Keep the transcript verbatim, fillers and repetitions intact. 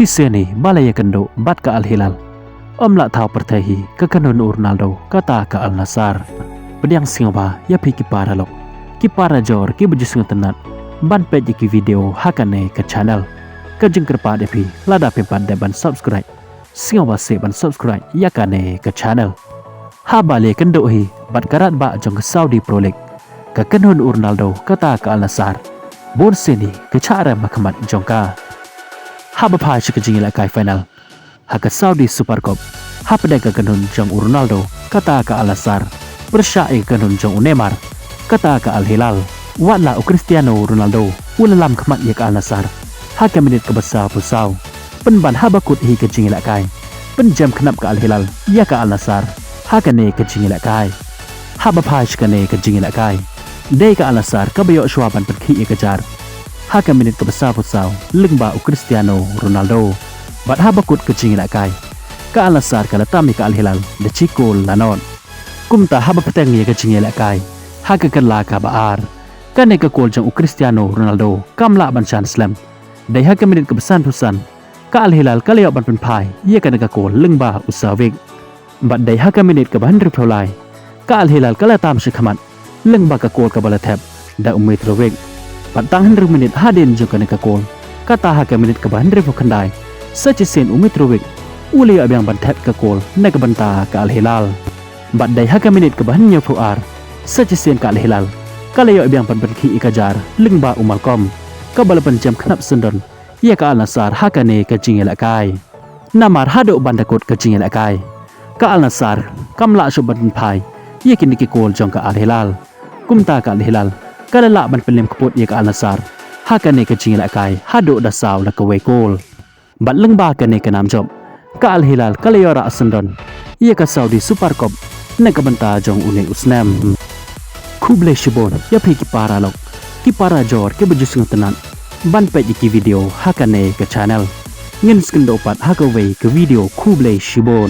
Shisien hi ba la ïakynduh bad ka Al Hilal, ym lah thaw pyrthei hi ka kynhun u Ronaldo kata ka Al Nassr. Pdiang sngewbha ïa phi ki paralok, ki parajor, ki ba ju sngewtynnat ban peit ïa ki video ha kane ka channel. Ka jingkyrpad ïa phi, lada phim pat dep ban subscribe, sngewbha seh ban subscribe ïa kane ka channel. Haba la ïakynduh hi bad ka rangbah jong ka Saudi Pro League, ka kynhun u Ronaldo kata ka Al Nassr, bun sien hi ka shah rem ha khmat jong ka. Haba phai sha ka jingïalehkai final ha ka Saudi Super Cup, hapdeng ka kynhun jong u Ronaldo kata ka Al Nassr pyrshah ïa ka kynhun jong u Neymar kata ka Al Hilal, wat la u Cristiano Ronaldo u la lam khmat ïa ka Al Nassr ha ka minit kaba sawphew saw. Pynban haba kut hi ka jingïalehkai, pynjem khnap ka Al Hilal ïa ka Al Nassr ha kane ka jingïalehkai. Haba phai sha kane ka jingïalehkai, dei ka Al Nassr kaba ïoh shuwa ban pynkhih ïa ka jar ha ka minit kaba sawphew saw lyngba u Cristiano Ronaldo. Bad haba kut ka jingïalehkai, ka Al Nassr ka la tam ïa ka Al Hilal da shi kol la nod. Kumta haba bteng ïa ka jingïalehkai ha ka kylla kaba ar, kane ka kol jong u Cristiano Ronaldo kam lah ban shan slem. Dei ha ka minit kaba sanphew san, ka Al Hilal ka la ïoh ban pynphai ïa kane ka kol lyngba u Savic. Bad dei ha ka minit kaba hynriewphew lai, ka Al Hilal ka la tam sha khmat lyngba ka kol kaba la thep da u Mitrovic. Bad tang hynriew minit hadien jong kane ka kol, kata ha ka minit kaba hynriewphew khyndai, sa shisien u Mitrovic u la ïoh biang ban thep ka kol na ka bynta ka Al Hilal. Bad dei ha ka minit kaba hynñiewphew ar, sa shisien ka Al Hilal ka la ïoh biang ban pynkhih ïa ka jar lyngba u Malcom, kaba la pynjem khnap syndon ïa ka Al Nassr ha kane ka jingïalehkai. Namar haduh ban da kut ka jingïalehkai, ka Al Nassr kam lah shuh ban pynphai ïa kine ki kol jong ka Al Hilal. Kumta ka Al Hilal ka la lah ban pynlem kput ïa ka Al Nassr ha kane ka jingïalehkai haduh da saw la kawei kol. Bad lyngba kane ka nam jop, ka Al Hilal ka la ïoh rah syndon ïa ka Saudi Super Cup na ka bynta jong une u snem. Khublei shibun ïa phi ki paralok, ki parajor, ki ba ju sngewtynnat ban peit ïa ki video ha kane ka channel. Ngin sa ïakynduh pat ha kawei ka video. Khublei shibun.